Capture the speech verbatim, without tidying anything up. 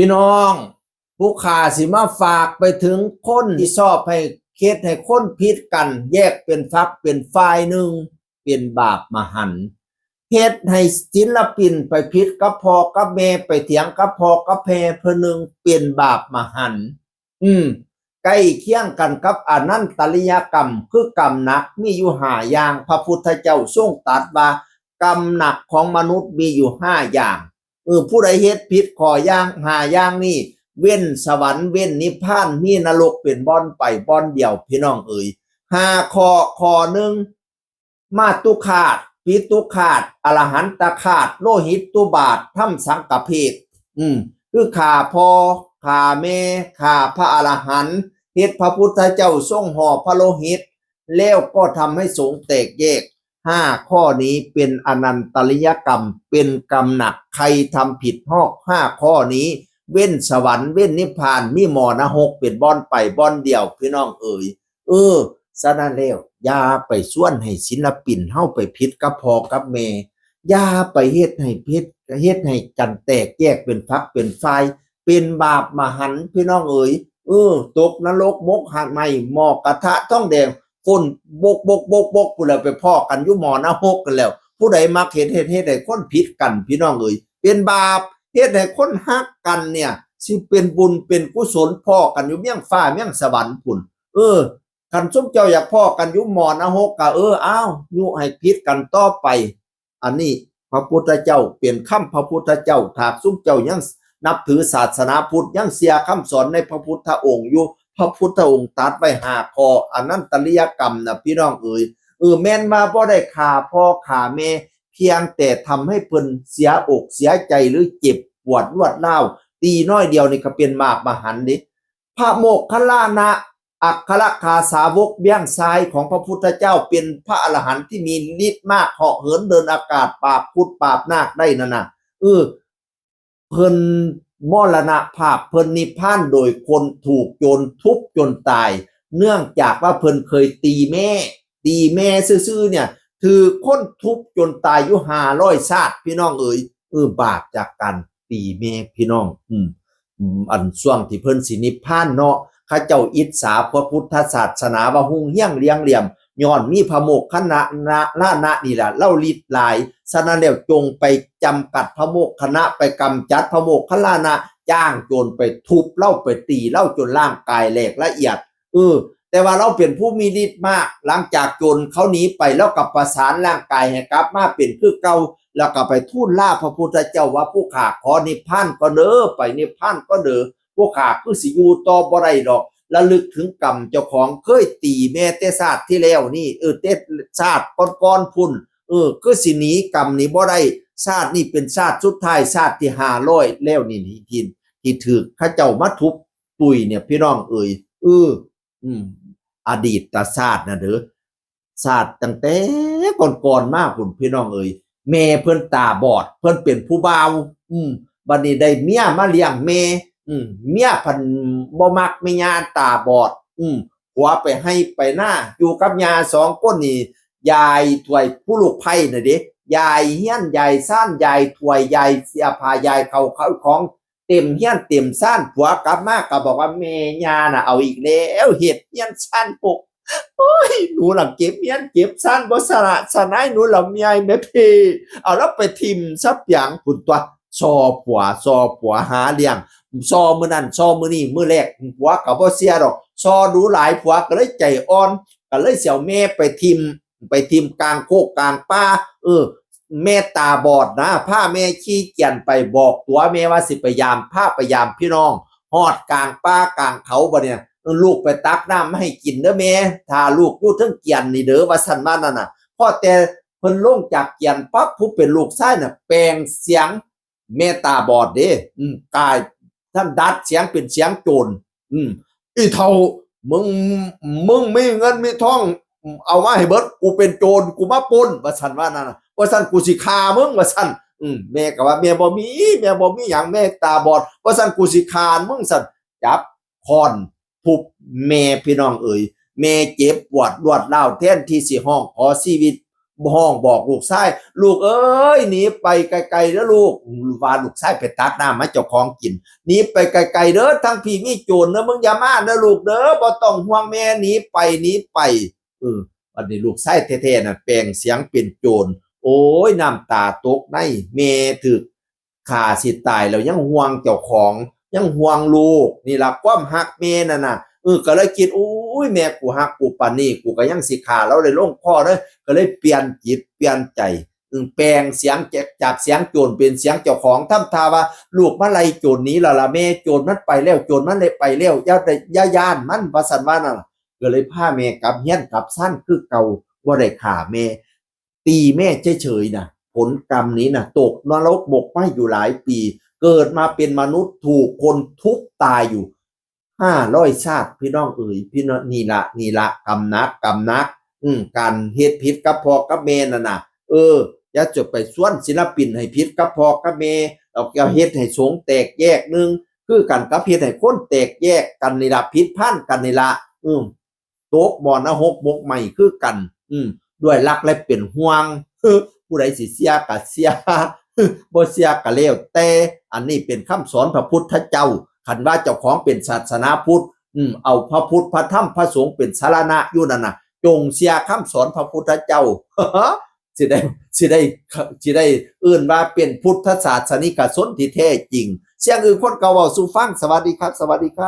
พี่น้อง ผู้ข้าสิมาฝากไปถึงคนที่ชอบให้เฮ็ดให้คนผิดกัน แยกเป็นฝักเป็นฝ่ายหนึ่ง เป็นบาปมหันต์ เฮ็ดให้ศิลปินไปผิดกับพ่อกับแม่ ไปเถียงกับพ่อกับแม่เพิ่นหนึ่ง เป็นบาปมหันต์ อืม ใกล้เคียงกันกับอนันตริยกรรม คือกรรมหนักมีอยู่ห้าอย่าง พระพุทธเจ้าทรงตรัสว่ากรรมหนักของมนุษย์มีอยู่ห้าอย่าง เออ ผู้ใดเฮ็ดผิดข้ออย่างห้าอย่างนี้ เว้นสวรรค์เว้นนิพพาน มีนรกเป็นบ่อนไปบ่อนเดียว พี่น้องเอ๋ย ห้าข้อ ข้อหนึ่ง มาตุฆาต ปิตุฆาต อรหันตฆาต โลหิตตุบาท ทำสังฆเพศ อืม คือฆ่าพ่อ ฆ่าแม่ ฆ่าพระอรหันต์ เฮ็ดพระพุทธเจ้าทรงห่อพระโลหิต แล้วก็ทำให้สงฆ์แตกแยก ห้าข้อนี้เป็นอนันตริยกรรม เป็นกรรมหนัก ใครทำผิดหอกห้าข้อนี้ เว้นสวรรค์เว้นนิพพาน มีหม้อนรกเป็นบ่อนไปบ่อนเดียว พี่น้องเอ๋ย เออ ฉะนั้นแล้ว อย่าไปชวนให้ศิลปินเฮาไปผิดกับพ่อกับแม่ อย่าไปเฮ็ดให้ผิด เฮ็ดให้กันแตกแยกเป็นฝักเป็นฝ่าย เป็นบาปมหันต์ พี่น้องเอ๋ย เออ ตกนรกหมกไหม้หม้อกระทะทองแดง คนบกบกบกบกพู้นแหล้ว ไปพ้อกันอยู่หม้อนรกกันแล้ว ผู้ใดมักเฮ็ด เฮ็ด เฮ็ดให้คนผิดกัน พี่น้องเอ๋ย เป็นบาป เฮ็ดให้คนฮักกันเนี่ย สิเป็นบุญเป็นกุศล พ้อกันอยู่เมืองฟ้าเมืองสวรรค์พู้น เออ คันซุมเจ้าอยากพ้อกันอยู่หม้อนรกก็ เออ อ้าว ยุให้ผิดกันต่อไป อันนี้พระพุทธเจ้า เป็นคำพระพุทธเจ้า ถ้าซุมเจ้ายังนับถือศาสนาพุทธ ยังเชื่อคำสอนในพระพุทธองค์อยู่ พระพุทธองค์ตรัสไว้ห้าข้อ อนันตริยกรรมนะ พี่น้องเอ๋ย เออ แม่นว่าบ่ได้ฆ่าพ่อฆ่าแม่ เพียงแต่ทำให้เพิ่นเสียอกเสียใจหรือเจ็บปวดรวดร้าว ตีน้อยเดียวนี่ก็เป็นบาปมหันต์เด้ พระโมคคัลลานะ อัครคาสาวกเบื้องซ้ายของพระพุทธเจ้า เป็นพระอรหันต์ที่มีฤทธิ์มาก เหาะเหินเดินอากาศ ปราบครุฑปราบนาคได้นั่นน่ะ เออ เพิ่นมรณภาพ เพิ่นนิพพานโดยคนถูกโจรทุบจนตาย เนื่องจากว่าเพิ่นเคยตีแม่ ตีแม่ซื่อๆเนี่ย ถืกคนทุบจนตายอยู่ห้าร้อยชาติ พี่น้องเอ๋ย เออ บาปจากการตีแม่ พี่น้อง อืม อืม อันช่วงที่เพิ่นสินิพพานเนาะ เขาเจ้าอิจฉาพระพุทธศาสนาว่าฮุ่งเฮียงเรียงเหลี่ยม ย้อนมีพระโมคคัลลานะนี่ล่ะ ลาวฤทธิ์หลาย ฉะนั้นแล้วจงไปจำกัดพระโมคคัลลานะ ไปกำจัดพระโมคคัลลานะ จ้างโจรไปทุบลาว ไปตีลาวจนร่างกายแหลกละเอียด เออ แต่ว่าลาวเป็นผู้มีฤทธิ์มาก หลังจากโจรเขาหนีไป ลาวก็ประสานร่างกายให้กลับมาเป็นคือเก่า แล้วก็ไปทูลลาพระพุทธเจ้าว่า ผู้ข้าขอนิพพานก่อนเด้อ ไปนิพพานก่อนเด้อ ผู้ข้าคือสิอยู่ต่อบ่ได้ดอก ระลึกถึงกรรมเจ้าของเคยตีแม่แต่ชาติที่แล้วนี่ เออ แต่ชาติก่อนๆพุ้น เออ คือสิหนีกรรมนี้บ่ได้ ชาตินี้เป็นชาติสุดท้าย ชาติที่ห้าร้อยแล้วนี่ ที่ ที่ถืกเขาเจ้ามาทุบตุ้ยเนี่ย พี่น้องเอ๋ย เออ อืม อดีตชาตินะเด้อ ชาติตั้งแต่ก่อนๆมาพุ้น พี่น้องเอ๋ย แม่เพิ่นตาบอด เพิ่นเป็นผู้บ่าว อืม บัดนี้ได้เมียมาเลี้ยงแม่ อืม เมียพันบ่มักแม่ย่าตาบอด อืม ผัวไปไฮ่ไปนา อยู่กับย่าสองคนนี่ ยายถ้วยผู้ลูกไผ่น่ะเด้ ยายเฮือน ยายซาน ยายถ้วย ยายเสื้อผ้า ยายเข้า เข้าของ เต็มเฮือนเต็มซาน ผัวกลับมาก็บอกว่า แม่ย่าน่ะเอาอีกแล้ว เฮ็ดเฮือนซานหก โอ้ย หนูละเก็บเฮือนเก็บซานบ่สละสะนาย หนูละเมื่อยแม่พี่ เอาลาวไปถิ่มซะเปียงพุ้นตั๊ว ซอผัว ซอผัวหาเลี้ยง ซอมื้อนั้น ซอมื้อนี้ มื้อแรกผัวก็บ่เชื่อดอก ซอดูหลายผัวก็เลยใจอ่อน ก็เลยสิเอาแม่ไปถิ่ม ไปถิ่มกลางโคกกลางป่า เออ แม่ตาบอดนะ พาแม่ขี่เกียนไป บอกตัวแม่ว่าสิไปยาม พาไปยามพี่น้อง ฮอดกลางป่ากลางเขาบัดเนี่ย เออ ลูกไปตักน้ำมาให้กินเด้อแม่ ถ้าลูกอยู่เทิงเกียนนี่เด้อ ว่าซั่นว่านั่นน่ะ พอแต่เพิ่นลงจากเกียนปั๊บ ผู้เป็นลูกชายน่ะ แปลงเสียง แม่ตาบอดเด้ อืม กายท่านดัดเสียงเป็นเสียงโจร อืม อีเฒ่า มึง มึงมีเงินมีทอง เอามาให้เบิด กูเป็นโจร กูมาปล้น ว่าซั่นว่านั่นน่ะ ว่าซั่นกูสิฆ่ามึง ว่าซั่น อืม แม่ก็ว่า แม่บ่มี แม่บ่มีหยัง แม่ตาบอด ว่าซั่นกูสิฆ่ามึง ซั่น จับค้อนทุบแม่ พี่น้องเอ๋ย แม่เจ็บปวดรวดร้าว แทนที่สิฮ้องขอชีวิต ห้องบอกลูกชาย "ลูกเอ้ย หนีไปไกลๆเด้อลูก" ว่าลูกชายไปตักน้ำมาเจ้าของกิน "หนีไปไกลๆเด้อ ทั้งพี่มีโจรเด้อ มึงอย่ามาเด้อลูกเด้อ บ่ต้องห่วงแม่ หนีไป หนีไป" เออ บัดนี้ลูกชายแท้ๆน่ะ แปลงเสียงเป็นโจร โอ้ย น้ำตาตกใน แม่ถืก ฆ่าสิตายแล้วยังห่วงเจ้าของ ยังห่วงลูก นี่ล่ะความฮักแม่นั่นน่ะ เออ ก็เลยคิด "โอ้ย แม่กูฮักกูปานนี้ กูก็ยังสิฆ่าลาวได้ลงคอเด้อ" ก็เลยเปลี่ยนจิตเปลี่ยนใจ อืม แปลงเสียงจาก จากเสียงโจรเป็นเสียงเจ้าของ ทำท่าว่า "ลูกมาไล่โจรหนีแล้วล่ะแม่ โจรมันไปแล้ว โจรมันเลยไปแล้ว อย่าได้ อย่าย้านมัน" ว่าซั่นว่านั่นล่ะ ก็เลยพาแม่กลับเฮือนกลับซานคือเก่า บ่ได้ฆ่าแม่ ตีแม่เฉยๆน่ะ ผลกรรมนี้น่ะ ตกนรกหมกไหม้อยู่หลายปี เกิดมาเป็นมนุษย์ถูกคนทุบตายอยู่ห้าร้อยชาติ พี่น้องเอ๋ย พี่น้อง นี่ละ นี่ละ กรรมหนัก กรรมหนัก อืม การเฮ็ดผิดกับพ่อกับแม่นั่นน่ะ เออ อย่าจดไปชวนศิลปินให้ผิดกับพ่อกับแม่ แล้วก็เฮ็ดให้สงฆ์แตกแยกหนึ่ง คือกันกับเฮ็ดให้คนแตกแยกกันนี่ละ ผิดพานกันนี่ละ อืม ตกบ่อนรกหมกไหม้คือกัน อืม ด้วยรักและเป็นห่วง ผู้ใดสิเชื่อก็เชื่อ บ่เชื่อก็แล้วแต่ อันนี้เป็นคำสอนพระพุทธเจ้า คันว่าเจ้าของเป็นศาสนาพุทธ อืม เอาพระพุทธ พระธรรม พระสงฆ์เป็นสรณะอยู่นั่นน่ะ จงเชื่อคำสอนพระพุทธเจ้า สิได้ สิได้ สิได้เอิ้นว่าเป็นพุทธศาสนิกชนที่แท้จริง เสียงอื่นคนเก่าเว้าสู่ฟัง สวัสดีครับ สวัสดีครับ